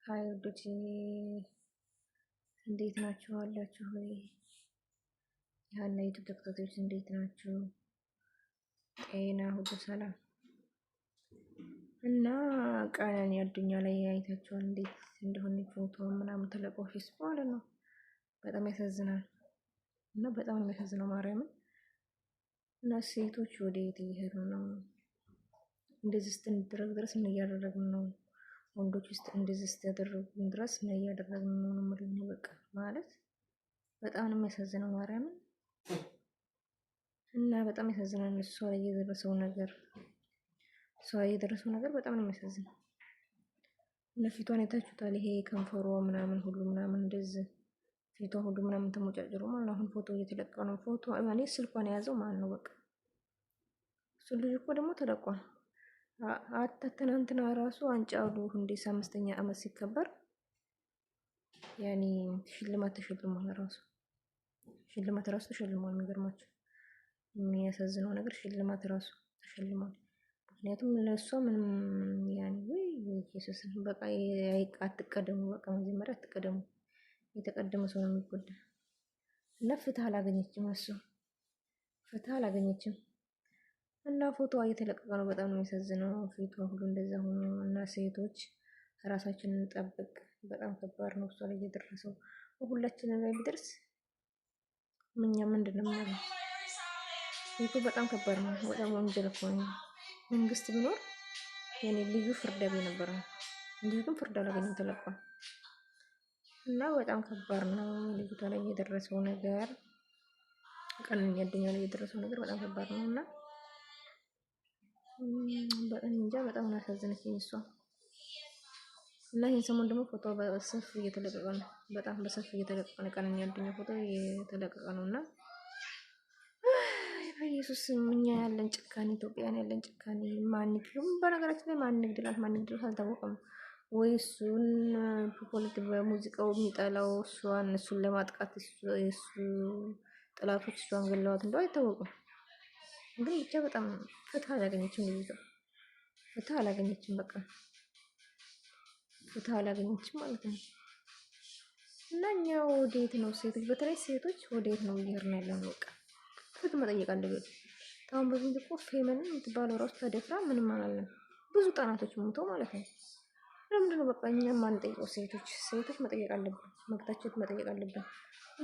Hi ውዶቼ፣ እንዴት ናችሁ? አላችሁ ወይ? የሀና ዩቱብ ተከታታዮች እንዴት ናችሁ? ጤና ሁሉ ሰላም እና ቀነኒ አዱኛ ላይ አይታችኋል እንዴት እንደሆነ ፎቶ ምናምን ተለቆ ፌስቡክ ማለት ነው። በጣም ያሳዝናል እና በጣም ነው የሚያሳዝነው ማርያምን። እና ሴቶች ወደየት እየሄዱ ነው? እንደዚህ ስትንደረግ ድረስ ምን እያደረግን ነው? ወንዶች ውስጥ እንደዚህ ስትያደረጉን ድረስ ምን እያደረግን ነው ነው የምልህ። በቃ ማለት በጣም ነው የሚያሳዝነው ማርያምን። እና በጣም ያሳዝናል። እሷ ላይ የደረሰው ነገር እሷ ላይ የደረሰው ነገር በጣም ነው የሚያሳዝነው። እና ፊቷን አይታችሁታል። ይሄ ከንፈሯ ምናምን ሁሉ ምናምን እንደዚህ ፊቷ ሁሉ ምናምን ተሞጫጭሮ ማለት ነው። አሁን ፎቶ እየተለቀቀ ነው። ፎቶ እኔ ስልኳን የያዘው ማን ነው? በቃ እሱ ልጅ እኮ ደግሞ ተለቋል። አታ ትናንትና ራሱ አንጫሉ ሁንዴሳ 5ኛ ዓመት ሲከበር ያኔ ሽልማት ተሸልሟል። ራሱ ሽልማት ራሱ ተሸልሟል። የሚገርማቸው የሚያሳዝነው ነገር ሽልማት ራሱ ተሸልሟል። ምክንያቱም ለእሷ ምንም ያኔ ወይ ኢየሱስ በቃ አትቀደሙ፣ በቃ መጀመሪያ አትቀደሙ። የተቀደመ ሰው ነው የሚጎዳ። እና ፍትህ አላገኘችም፣ እሱ ፍትህ አላገኘችም። እና ፎቶዋ እየተለቀቀ ነው። በጣም ነው የሚያሳዝነው። ፊቷ ሁሉ እንደዛ ሆኖ እና ሴቶች ራሳችንን እንጠብቅ። በጣም ከባድ ነው እሷ ላይ እየደረሰው ሁላችንም ላይ ቢደርስ እኛ ምንድን ነው የምንለው? ይህ በጣም ከባድ ነው። በጣም ወንጀል እኮ ነው። መንግስት ቢኖር የኔ ልዩ ፍርድ ቤት ነበር ነው። እንዲሁ ግን ፍርድ አላገኘም፣ ተለቋል። እና በጣም ከባድ ነው ልጅቷ ላይ የደረሰው ነገር፣ ቀነኒ አዱኛ ላይ የደረሰው ነገር በጣም ከባድ ነው። እና በጣም እንጃ በጣም ነው ያሳዘነችኝ እሷ። እና ይህን ሰሞን ደግሞ ፎቶ በሰፊ እየተለቀቀ ነው። በጣም በሰፊ እየተለቀቀ ነው። ቀነኒ አዱኛ ፎቶ እየተለቀቀ ነው። እና በኢየሱስ እኛ ያለን ጭካኔ፣ ኢትዮጵያን ያለን ጭካኔ ማን ይግደል? በነገራችን ላይ ማን ይግደላት ማን ይግደላት አልታወቀም። ወይ እሱን ፖለቲ በሙዚቃው የሚጠላው እሷን እሱን ለማጥቃት እሱ ጠላቶች እሷን ገለዋት እንደው አይታወቅም። ግን ብቻ በጣም ፍትህ አላገኘችም ልጅቷ፣ ፍትህ አላገኘችም። በቃ ፍትህ አላገኘችም ማለት ነው። እና እኛ ወዴት ነው ሴቶች፣ በተለይ ሴቶች ወዴት ነው እየሄድን ያለነው? በቃ ፍትህ መጠየቅ አለብን። አሁን በፊት እኮ ፌመን የምትባለው ራሱ ተደፍራ ምንም አላለም። ብዙ ጠናቶች ሞተው ማለት ነው። ለምንድን ነው በቃ እኛ የማንጠይቀው? ሴቶች ሴቶች መጠየቅ አለብን፣ መብታችን መጠየቅ አለብን።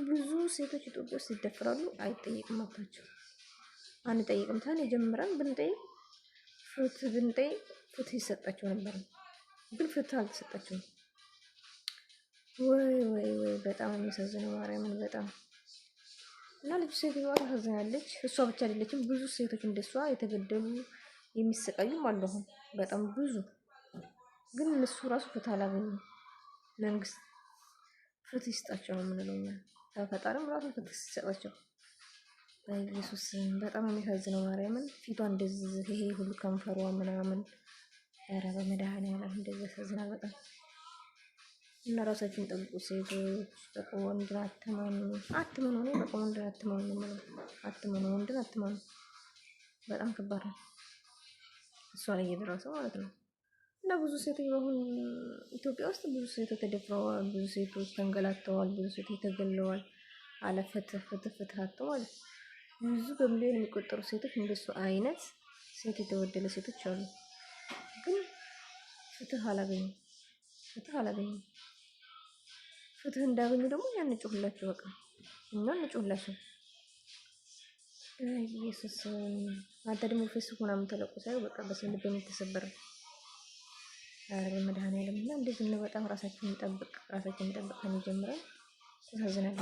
ብዙ ሴቶች ኢትዮጵያ ውስጥ ይደፍራሉ፣ አይጠየቅም መብታቸው። አንጠይቅም። ታን የጀምረን ብንጠይቅ ፍትህ ብንጠይቅ ፍትህ ይሰጣቸው ነበር፣ ግን ፍትህ አልተሰጣቸውም። ወይ ወይ ወይ በጣም የሚያሳዝነው ማርያምን በጣም። እና ልጅ ሴትዮዋ ታሳዝናለች። እሷ ብቻ አይደለችም፣ ብዙ ሴቶች እንደሷ የተገደሉ የሚሰቃዩም አሉ። አሁን በጣም ብዙ ግን እነሱ ራሱ ፍትህ አላገኙም። መንግስት ፍትህ ይስጣቸው ነው የምንለው እኛ። ፈጣሪም ራሱ ፍትህ ይሰጣቸው። በኢየሱስ በጣም የሚያሳዝነው ማርያምን ፊቷ እንደዚህ ይሄ ሁሉ ከንፈሯ ምናምን፣ ኧረ በመድኃኒዓለም እንደዚህ ያሳዝናል በጣም። እና ራሳችሁን ጠብቁ ሴቶች። በቃ ወንድን አትመኑ፣ አትመኑ። እኔ በቃ ወንድን አትመኑ ነው የምለው። አትመኑ፣ ወንድን አትመኑ። በጣም ከባድ ነው እሷ ላይ እየደረሰው ማለት ነው። እና ብዙ ሴቶች በአሁን ኢትዮጵያ ውስጥ ብዙ ሴቶች ተደፍረዋል፣ ብዙ ሴቶች ተንገላተዋል፣ ብዙ ሴቶች ተገለዋል። አለ ፍትህ ፍትህ ፍትህ አጥተው ማለት ነው። ብዙ በሚሊዮን የሚቆጠሩ ሴቶች እንደሱ አይነት ሴት የተወደለ ሴቶች አሉ፣ ግን ፍትህ አላገኙም። ፍትህ አላገኙም። ፍትህ እንዳገኙ ደግሞ እኛ እንጮህላቸው፣ በቃ እኛ እንጮህላቸው። ኢየሱስ አንተ ደግሞ ፌስቡክ ምናምን ተለቆ ሳይሆን በቃ በስመ ልቤን የተሰበረ። ኧረ በመድኃኒዓለም እና እንደዚህ ነው። በጣም ራሳችንን እንጠብቅ፣ ራሳችንን እንጠብቅ። ከእኔ ጀምረን ተሳዝናለች።